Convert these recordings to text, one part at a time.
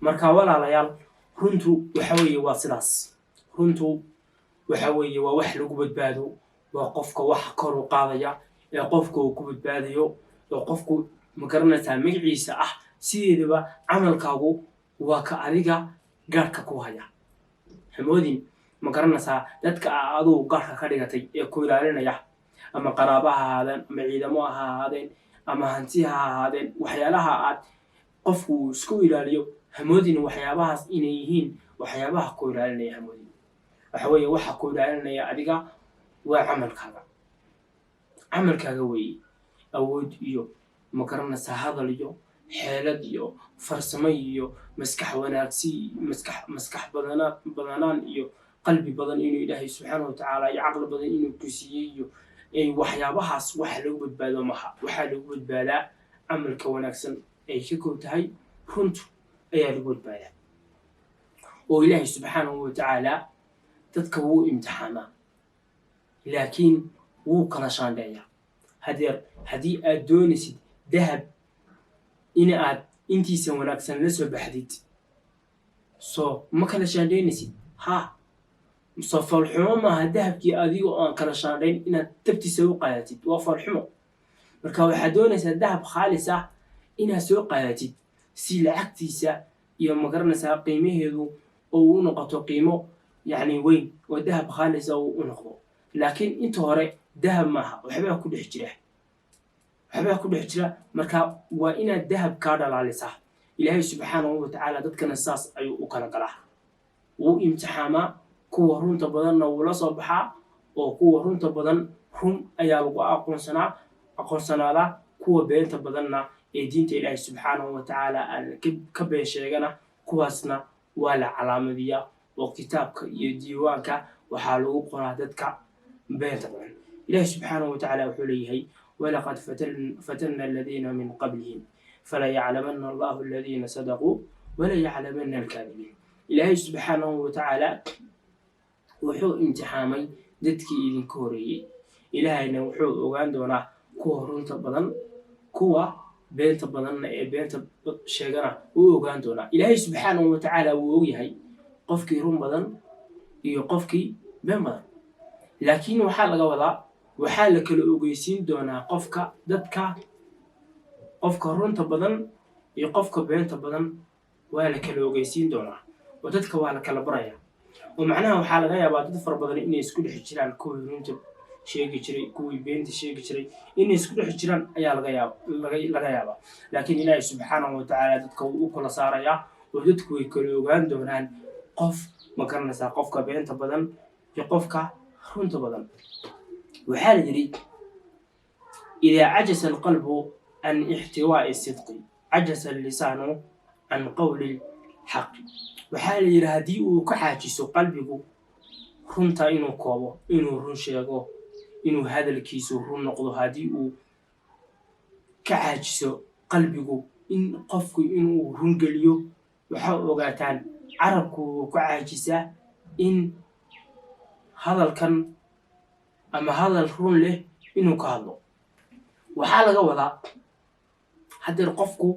Marka walaalayaal, runtu waxa weeye waa sidaas. Runtu waxa weeye waa wax lagu badbaado, waa qofka wax kor u qaadaya ee qofka uu ku badbaadayo oo qofku, ma garanaysaa, magaciisa ah. Sideedaba camalkaagu waa ka adiga gaadhka ku haya. Hamoodin, ma garanaysaa, dadka aa adugu gaadhka ka dhigatay ee ku ilaalinaya, ama qaraaba ha ahaadeen, ama ciidamo ha ahaadeen, ama hanti ha ahaadeen, waxyaalaha aad qofku uu isku ilaaliyo. Hamoodin waxyaabahaas inay yihiin waxyaabaha ku ilaalinaya. Hamoodin. Waxa weeye waxa ku ilaalinaya adiga waa camalkaaga, camalkaaga weeye. Awood iyo, ma garanaysaa, hadal iyo xeelad iyo farsamo iyo maskax wanaagsi, maskax badanaan iyo qalbi badan inuu Ilaahay subxaana watacaala iyo caqli badan inuu ku siiyey iyo waxyaabahaas waxa lagu badbaado maha. Waxaa lagu badbaadaa camalka wanaagsan ay ka koob tahay runtu ayaa lagu badbaadaa. Oo Ilaahay subxaanahu watacaala dadka wuu imtixaamaa, laakiin wuu kala shaandheeyaa. Hadeer haddii aad doonaysid dahab in aad intiisa wanaagsan la soo baxdid, soo ma kala shaandhaynaysid? Ha, soo foolxumo maaha dahabkii adiga oo aan kala shaandhayn inaad dabtiisa u qaadatid? Waa foolxumo. Marka waxaad doonaysaa dahab khaalis ah inaad soo qaadatid si lacagtiisa iyo, ma garanaysaa, qiimaheedu oo u noqoto qiimo yacni weyn oo dahab khaalis ah uu u noqdo. Laakiin inta hore dahab maaha, waxbaa ku dhex jira, waxbaa ku dhex jira. Marka waa inaad dahab kaa dhalaalisaa. Ilaahay subxaanahu watacaala dadkana saas ayuu u kala galaa, wuu imtixaamaa. Kuwa runta badanna wuu la soo baxaa, oo kuwa runta badan run ayaa lagu aqoonsanaadaa. Kuwa beenta badanna ee diinta Ilaahay subxaanahu watacaala aan ka been sheegana, kuwaasna waa la calaamadiyaa oo kitaabka iyo diiwaanka waxaa lagu qoraa dadka beenta badan. Ilaahay subxaanahu watacaala wuxuu leeyahay: "Walaqad fatanna aladiina min qablihim falayaclamana Allahu aladiina sadaquu walayaclamana alkaadibiin." Ilaahay subxaanahu watacaala wuxuu imtixaamay dadkii idinka horeeyey, Ilaahayna wuxuu ogaan doonaa kuwa runta badan, kuwa beenta badanna ee beenta sheegana wuu ogaan doonaa. Ilaahay subxaanahu watacaala wuu ogyahay qofkii run badan iyo qofkii been badan, laakiin waxaa laga wadaa waxaa la kala ogeysiin doonaa qofka dadka, qofka runta badan iyo qofka beenta badan waa la kala ogeysiin doonaa, oo dadka waa la kala barayaa. Oo macnaha waxaa laga yaabaa dad fara badan inay isku dhex jiraan, kuwii runta sheegi jiray, kuwii beenta sheegi jiray inay isku dhex jiraan ayaa laga yaabaa. Laakiin Ilaahay subxaanahu watacaala dadka wuu u kala saarayaa, oo dadku way kala ogaan doonaan qof, ma garanaysaa, qofka beenta badan iyo qofka runta badan. Waxaa la yidhi: "Idaa cajasa alqalbu can ixtiwaa'i sidqi, cajasa allisaanu can qowli lxaqi." Waxaa la yidhi haddii uu ka xaajiso qalbigu runta inuu koobo, inuu run sheego, inuu hadalkiisu run noqdo, haddii uu ka xaajiso qalbigu in qofku inuu run geliyo, waxaa ogaataan carabku wuu ka caajisaa in hadalkan ama hadal run leh inuu ka hadlo. Waxaa laga wadaa haddeer qofku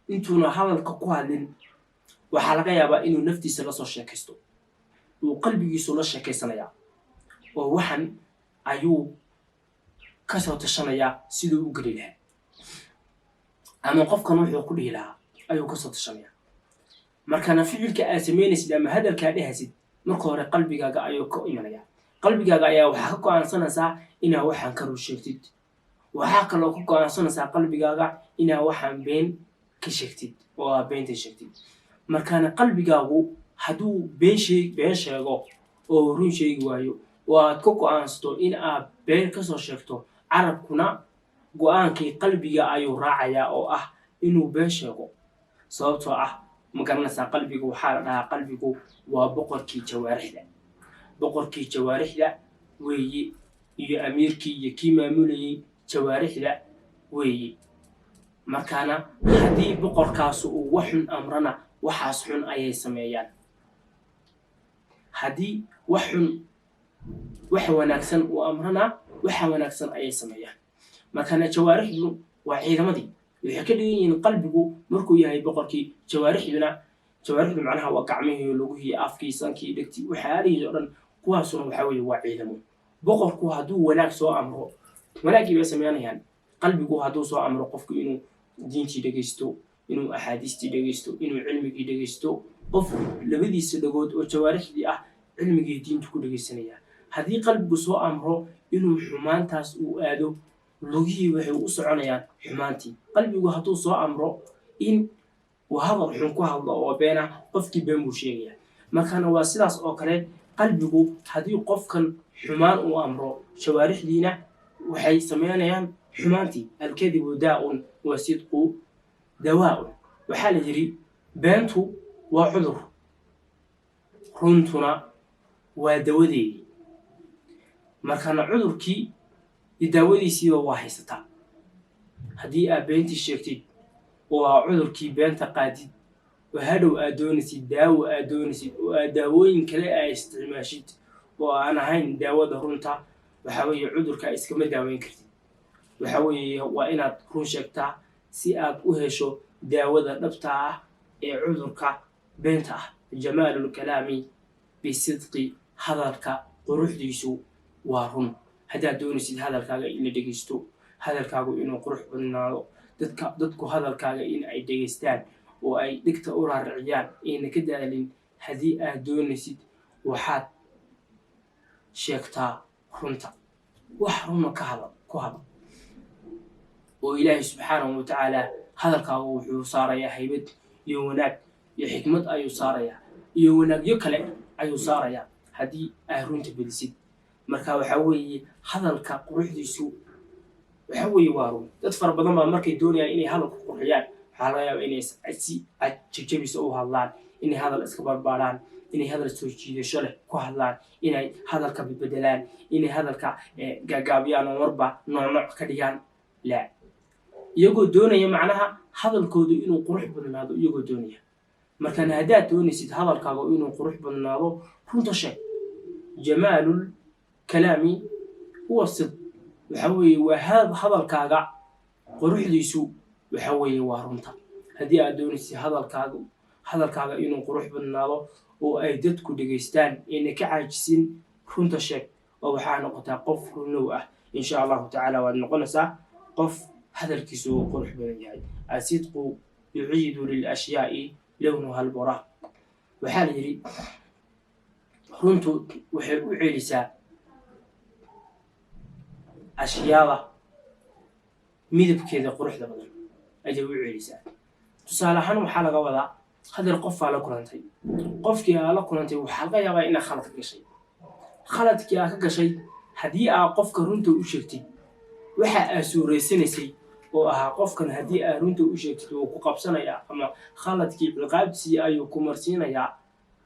intuuna hadalka ku hadlin waxaa laga yaabaa inuu naftiisa lasoo sheekaysto, uu qalbigiisu la sheekaysanayaa, oo waxan ayuu kasoo tashanayaa siduu u geli lahaa ama qofkan wuxuu ku dhihi lahaa ayuu kasoo tashanayaa. Markana ficilka aad samaynaysid ama hadalkaa dhehaysid marka hore qalbigaaga ayuu ka imanaya. Qalbigaaga ayaa waxaa ka go-aansanaysaa inaa waxaan ka run sheegtid, waxaa kaloo ka go-aansanaysaa qalbigaaga inaa waxaan been ka sheegtid oo aa beenta sheegtid. Markaana qalbigaagu hadduu been sheego oo run sheegi waayo oo aad ka go-aansato in aad been kasoo sheegto, carabkuna go-aankii qalbiga ayuu raacayaa oo ah inuu been sheego. Sababtoo ah, ma garanaysaa, qalbigu waxaa la dhahaa qalbigu waa boqorkii jawaarixda, boqorkii jawaarixda weeye, iyo amiirkii iyo kii maamulayey jawaarixda weeye. Markaana haddii boqorkaasu uu wax xun amrana, waxaas xun ayay sameeyaan. Haddii wax xun, wax wanaagsan uu amrana, waxa wanaagsan ayay sameeyaan. Markaana jawaarixdu waa ciidamadii. Waxay ka dhigan yihiin qalbigu markuu yahay boqorkii jawaarixduna. Jawaarixdu macnaha waa gacmihii, lugihii, afkii, sankii, dhegtii, waxyaalihiis oo dhan. Kuwaasuna waxaa weeye waa ciidamo. Boqorku hadduu wanaag soo amro, wanaaggii bay sameynayaan. Qalbigu hadduu soo amro qofku inuu diintii dhegaysto, inuu axaadiistii dhegaysto, inuu cilmigii dhegaysto, qofku labadiisa dhagood oo jawaarixdii ah cilmigii diintu ku dhegaysanaya. Haddii qalbigu soo amro inuu xumaantaas uu aado, lugihii waxay u soconayaan xumaantii. Qalbigu hadduu soo amro in uu hadal xun ku hadlo oo beena, qofkii been buu sheegaya. Markana waa sidaas oo kale, qalbigu haddii qofkan xumaan uu amro, jawaarixdiina waxay sameynayaan xumaantii. Alkadibu daa'un wa sidqu dawaa'un. Waxaa la yidhi beentu waa cudur, runtuna waa dawadeedii. Markana cudurkii iyo daawadiisiiba waa haysataa. Haddii aad beentii sheegtid oo aa cudurkii beenta qaadid, oo hadhow aad doonaysid daawo, aad doonaysid oo aad daawooyin kale aa isticmaashid oo aan ahayn daawada runta, waxaa weeye cudurka iskama daaweyn kartid. Waxa weeye waa inaad run sheegtaa si aad u hesho daawada dhabta ah ee cudurka beenta ah. Jamaalulkalaami bisidqi, hadalka quruxdiisu waa run. Haddaad doonaysid hadalkaaga in la dhegeysto, hadalkaagu inuu qurux badnaado, dadku hadalkaaga in ay dhegeystaan oo ay dhegta u raariciyaan, ayna ka daalin, haddii aad doonaysid, waxaad sheegtaa runta. Wax runa ka hadal, ku hadal, oo Ilaahay subxaanahu watacaala hadalkaagu wuxuu saarayaa haybad iyo wanaag iyo xikmad ayuu saarayaa, iyo wanaagyo kale ayuu saarayaa haddii aad runta bedisid. Marka waxaa weeye hadalka quruxdiisu waxa weeye waa run. Dad fara badan baa markay doonayaan inay hadalka qurxiyaan, waxaa laga yaabaa inay si jabjabisa u hadlaan, inay hadal iska barbaaraan, inay hadal soo jiidasho leh ku hadlaan, inay hadalka bedbedelaan, inay hadalka gaagaabiyaan oo marba nooc nooc ka dhigaan. Laa, iyagoo doonaya macnaha hadalkoodu inuu qurux badnaado, iyagoo doonaya. Markaan haddaad doonaysid hadalkaaga inuu qurux badnaado, runta sheeg. Jamaalul kalaami huwa sidq. Waxa weeye waa hadalkaaga quruxdiisu waxa weeye waa runta. Haddii aad doonaysid hadalkaaga inuu qurux badnaado oo ay dadku dhegaystaan ayna ka caajisin, runta sheeg oo waxaa noqotaa qof runow ah. Insha Allahu tacaala waad noqonaysaa qof hadalkiisu uu qurux badan yahay. Asidqu yuciidu lilashyaai lownuha alburaaq. Waxaa la yidhi runtu waxay u celisaa ashyaada midabkeeda quruxda badan ayay u celisaa. Tusaale ahaan, waxaa laga wadaa hadal qofaa la kulantay. Qofkii aa la kulantay waxaa laga yaabaa inaad khalad ka gashay. Khaladkii aa ka gashay, haddii aa qofka runta u sheegtid, waxa aa suuraysanaysay oo ahaa qofkan haddii aa runta u sheegtid wuu ku qabsanayaa ama khaladkii ciqaabtiisii ayuu ku marsiinayaa,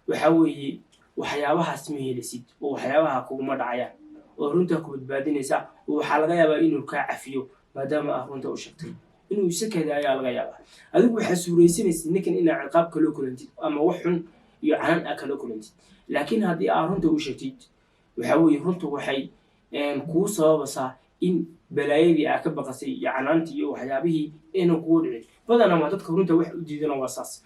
waxa weeye waxyaabahaas ma helisid oo waxyaabaha kuguma dhacayaan, oo runtaa ku badbaadinaysa, oo waxaa laga yaabaa inuu kaa cafiyo maadaama aa runta u sheegtay. Inuu isa kada ayaa laga yaabaa. Adigu waxaa suuraysanaysid ninkan inaad ciqaab kaloo kulantid ama wax xun iyo canan aa kaloo kulantid, laakiin haddii aa runta u sheegtid, waxaa weeye runtu waxay kuu sababaysaa in balaayadii aa ka baqasay iyo canaantii iyo waxyaabihii aynan kugu dhicin. Badanaa waa dadka runta wax u diidana waa saas.